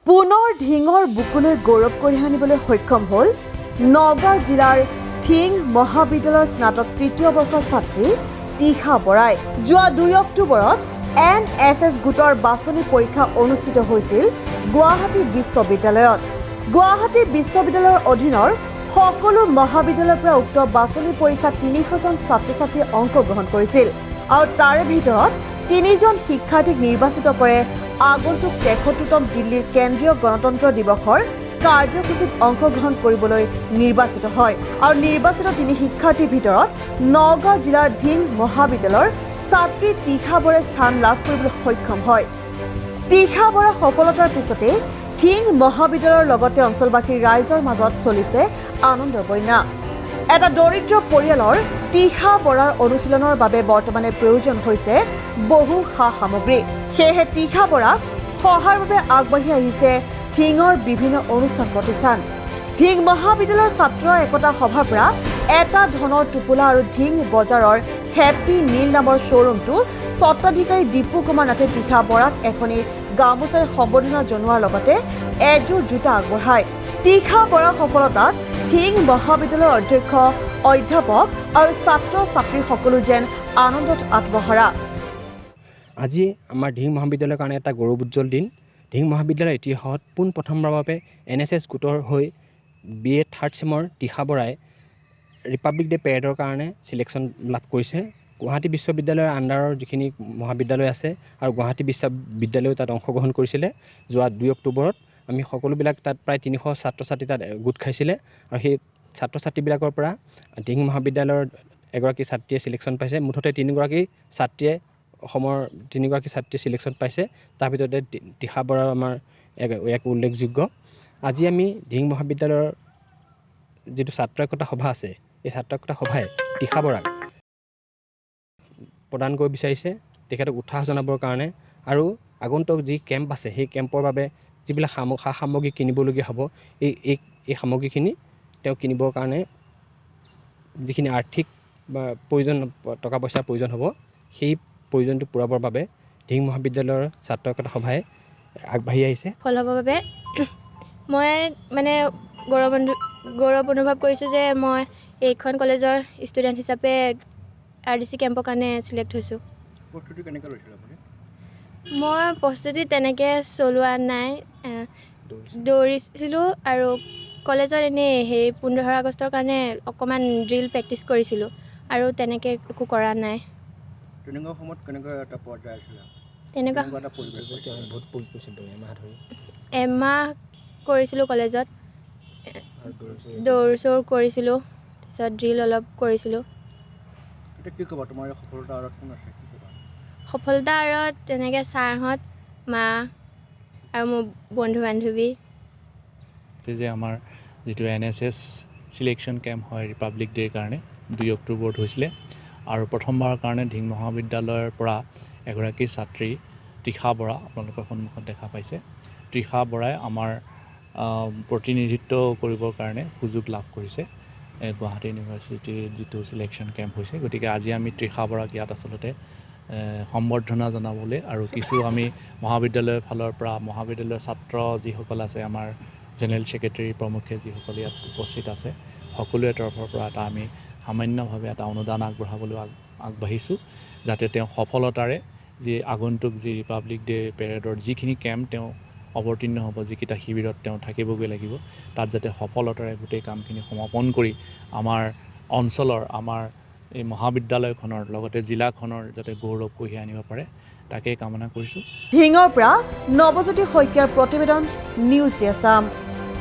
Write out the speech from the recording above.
পুনৰ ঢিঙৰ বুকুলৈ গৌৰৱ কঢ়িয়াই আনিবলৈ সক্ষম হ'ল নগাঁও জিলাৰ ঢিং মহাবিদ্যালয়ৰ স্নাতক তৃতীয় বৰ্ষৰ ছাত্ৰী তীখা বৰাই। যোৱা 2 অক্টোবৰত এনএছএছ গোটৰ বাছনি পৰীক্ষা অনুষ্ঠিত হৈছিল গুৱাহাটী বিশ্ববিদ্যালয়ত। গুৱাহাটী বিশ্ববিদ্যালয়ৰ অধীনৰ সকলো মহাবিদ্যালয়ৰ পৰা উক্ত বাছনি পৰীক্ষাত 300জন ছাত্ৰ ছাত্ৰীয়ে অংশগ্ৰহণ কৰিছিল আৰু তাৰে ভিতৰত তিনিজন শিক্ষাৰ্থীক নিৰ্বাচিত কৰে আগন্তুক 73তম দিল্লীৰ কেন্দ্ৰীয় গণতন্ত্ৰ দিৱসৰ কাৰ্যসূচীত অংশগ্ৰহণ কৰিবলৈ নিৰ্বাচিত হয়। আৰু নিৰ্বাচিত তিনি শিক্ষাৰ্থীৰ ভিতৰত নগাঁও জিলাৰ ঢিং মহাবিদ্যালয়ৰ ছাত্ৰী তীখা বৰাই স্থান লাভ কৰিবলৈ সক্ষম হয়। তীখা বৰাৰ সফলতাৰ পিছতে ঢিং মহাবিদ্যালয়ৰ লগতে অঞ্চলবাসীৰ ৰাইজৰ মাজত চলিছে আনন্দৰ বন্যা। এটা দৰিদ্ৰ পৰিয়ালৰ তীখা বৰাৰ অনুশীলনৰ বাবে বৰ্তমানে প্ৰয়োজন হৈছে বহু সা সামগ্ৰী। সেয়েহে তীখা বৰাক সহায়ৰ বাবে আগবাঢ়ি আহিছে ঢিঙৰ বিভিন্ন অনুষ্ঠান প্ৰতিষ্ঠান। ঢিং মহাবিদ্যালয়ৰ ছাত্ৰ একতা সভাৰ পৰা এটা ধনৰ টোপোলা আৰু ঢিং বজাৰৰ হেপী নীল নামৰ শ্ব'ৰুমটো স্বত্বাধিকাৰী দীপু কুমাৰ নাথে তীখা বৰাক এখনি গামোচাৰে সম্বৰ্ধনা জনোৱাৰ লগতে এযোৰ জোতা আগবঢ়ায়। তীখা বৰাৰ সফলতাত ঢিং মহাবিদ্যালয়ৰ অধ্যক্ষ, অধ্যাপক আৰু ছাত্ৰ ছাত্ৰীসকলো যেন আনন্দত আত্মহাৰা। আজি আমাৰ ঢিং মহাবিদ্যালয়ৰ কাৰণে এটা গৌৰৱোজ্জ্বল দিন। ঢিং মহাবিদ্যালয়ৰ ইতিহাসত পোনপ্ৰথমবাৰৰ বাবে এনএছএছ গোটৰ হৈ বি এ থাৰ্ড ছেমৰ তীখা বৰাই ৰিপাব্লিক ডে পেৰেডৰ কাৰণে চিলেকশ্যন লাভ কৰিছে। গুৱাহাটী বিশ্ববিদ্যালয়ৰ আণ্ডাৰৰ যিখিনি মহাবিদ্যালয় আছে আৰু গুৱাহাটী বিশ্ববিদ্যালয়েও তাত অংশগ্ৰহণ কৰিছিলে। যোৱা 2 অক্টোবৰত আমি সকলোবিলাক তাত প্ৰায় 300 ছাত্ৰ ছাত্ৰী তাত গোট খাইছিলে আৰু সেই ছাত্ৰ ছাত্ৰীবিলাকৰ পৰা ঢিং মহাবিদ্যালয়ৰ এগৰাকী ছাত্ৰীয়ে চিলেকশ্যন পাইছে। মুঠতে তিনিগৰাকী ছাত্ৰীয়ে, অসমৰ তিনিগৰাকী ছাত্ৰীয়ে চিলেকশ্যন পাইছে। তাৰ ভিতৰতে তীখা বৰা আমাৰ এক উল্লেখযোগ্য। আজি আমি ঢিং মহাবিদ্যালয়ৰ যিটো ছাত্ৰ একতা সভা আছে, এই ছাত্ৰ একতা সভাই তীখা বৰাক প্ৰদান কৰিব বিচাৰিছে তেখেতক উৎসাহ জনাবৰ কাৰণে আৰু আগন্তুক যি কেম্প আছে, সেই কেম্পৰ বাবে যিবিলাক সা সামগ্ৰী কিনিবলগীয়া হ'ব, এই সামগ্ৰীখিনি তেওঁ কিনিবৰ কাৰণে যিখিনি আৰ্থিক বা প্ৰয়োজন, টকা পইচাৰ প্ৰয়োজন হ'ব, সেই প্ৰয়োজনটো পূৰাবৰ বাবে ঢিং মহাবিদ্যালয়ৰ ছাত্ৰ একতা সভাই আগবাঢ়ি আহিছে। সফল হ'বৰ বাবে মই মানে গৌৰৱ অনুভৱ কৰিছোঁ যে মই এইখন কলেজৰ ষ্টুডেণ্ট হিচাপে আৰডিচি কেম্পৰ কাৰণে চিলেক্ট হৈছোঁ। প্ৰস্তুতি কেনেকৈ লৈছিলে আপুনি? মই প্ৰস্তুতি তেনেকৈ চলোৱা নাই। দৌৰিছিলোঁ আৰু কলেজত এনেই হেৰি 15 আগষ্টৰ কাৰণে অকণমান ড্ৰিল প্ৰেক্টিচ কৰিছিলোঁ আৰু তেনেকৈ একো কৰা নাই। তেনেকুৱা সময়ত কেনেকুৱা এটা পৰ্যায় আছিলে? তেনেকুৱা কেনেকুৱা এটা পৰিৱেশ পাইছিলে? বহুত কৰিছিলোঁ এমাহ ধৰি। এমাহ কৰিছিলোঁ কলেজত। আৰু দৌৰিছোঁ। দৌৰ চৌৰ কৰিছিলোঁ, তাৰপিছত ড্ৰিল অলপ কৰিছিলোঁ। এতিয়া কি ক'বা, তোমাৰ এই সফলতাৰ আঁৰত কোন আছে, কি ক'বা? সফলতাৰ আঁৰত তেনেকৈ ছাৰহঁত, মা আৰু মোৰ বন্ধু বান্ধৱী। যে আমাৰ যিটো এনএছএছ চিলেকশ্যন কেম্প হয় ৰিপাব্লিক ডে'ৰ কাৰণে, 2 অক্টোবৰত হৈছিলে আৰু প্ৰথমবাৰৰ কাৰণে ঢিং মহাবিদ্যালয়ৰ পৰা এগৰাকী ছাত্ৰী তৃষা বৰা, আপোনালোকৰ সন্মুখত দেখা পাইছে, তৃষা বৰাই আমাৰ প্ৰতিনিধিত্ব কৰিবৰ কাৰণে সুযোগ লাভ কৰিছে গুৱাহাটী ইউনিভাৰ্চিটিৰ যিটো চিলেকশ্যন কেম্প হৈছে। গতিকে আজি আমি তৃষা বৰাক ইয়াত আচলতে সম্বৰ্ধনা জনাবলৈ আৰু কিছু আমি মহাবিদ্যালয়ৰ ফালৰ পৰা, মহাবিদ্যালয়ৰ ছাত্ৰ যিসকল আছে, আমাৰ জেনেৰেল ছেক্ৰেটেৰী প্ৰমুখ্যে যিসকল ইয়াত উপস্থিত আছে, সকলোৰে তৰফৰ পৰা এটা আমি সামান্যভাৱে এটা অনুদান আগবঢ়াবলৈ আগবাঢ়িছোঁ, যাতে তেওঁ সফলতাৰে যি আগন্তুক যি ৰিপাব্লিক ডে' পেৰেডৰ যিখিনি কেম্প তেওঁ অৱতীৰ্ণ হ'ব, যিকেইটা শিবিৰত তেওঁ থাকিবগৈ লাগিব, তাত যাতে সফলতাৰে গোটেই কামখিনি সমাপন কৰি আমাৰ অঞ্চলৰ, আমাৰ এই মহাবিদ্যালয়খনৰ লগতে জিলাখনৰ যাতে গৌৰৱ কঢ়িয়াই আনিব পাৰে, তাকেই কামনা কৰিছোঁ। ঢিঙৰ পৰা নৱজ্যোতি শইকীয়াৰ প্ৰতিবেদন, নিউজ ডে আছাম।